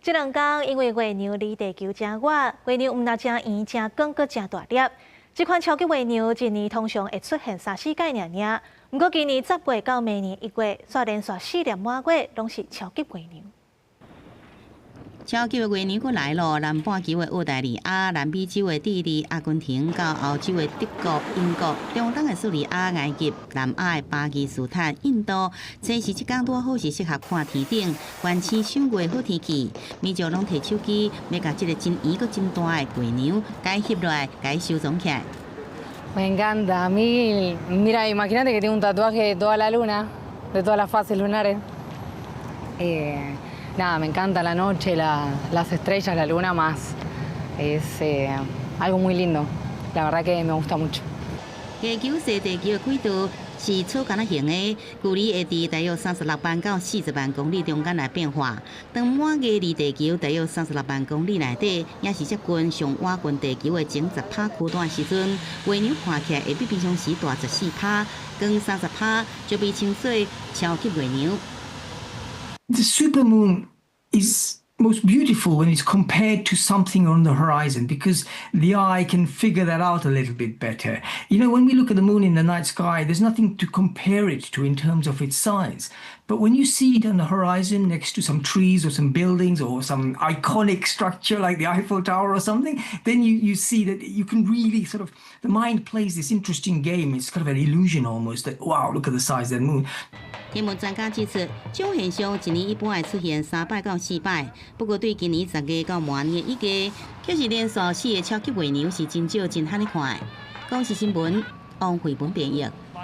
這兩工因為月娘離地球誠遠，月娘毋但誠圓、誠光，閣誠大粒。這款超級月娘一年通常會出現三四擺爾爾，毋過今年10月到明年1月，煞連續四粒滿月攏是超級月娘。超級的月娘閣來囉，南半球的澳大利亞、南美洲的智利、阿根廷，到歐洲的德國、英國、中東的敘利亞、埃及、南亞的巴基斯坦、印度，這是這工拄好是適合看天頂、觀星賞月好天氣。民眾攏提手機，欲共這个真圓閣真大的月娘，共翕落來，共收藏起來。 Me encanta. A mí, mira, imagínate que tengo un tatuaje de toda la luna, de todas las fases lunares. Nada, me encanta la noche, las estrellas, la luna más. Es algo muy lindo. La verdad que me gusta mucho. 月球踅地球的軌道是草桿仔型的，距離會佇大約36萬到40萬公里中間來變化。當滿月離地球大約三十六萬公里內底，也是接近上倚近地球的前10趴區段時陣，月娘看起來會比平常時大14趴，光30趴，就被稱做超級月娘。 The supermoon is most beautiful when it's compared to something on the horizon because the eye can figure that out a little bit better. When we look at the moon in the night sky, there's nothing to compare it to in terms of its size. But when you see it on the horizon next to some trees or some buildings or some iconic structure like the Eiffel Tower or something, then you see that you can really sort of, the mind plays this interesting game. It's kind of an illusion almost that, wow, look at the size of that moon. 天文專家指出，這種現象一年一般會出現三擺到四擺。不過對今年10月到明年的一月，卻是連續四个超級月娘是真少真罕咧看。公視新聞，王慧文編譯。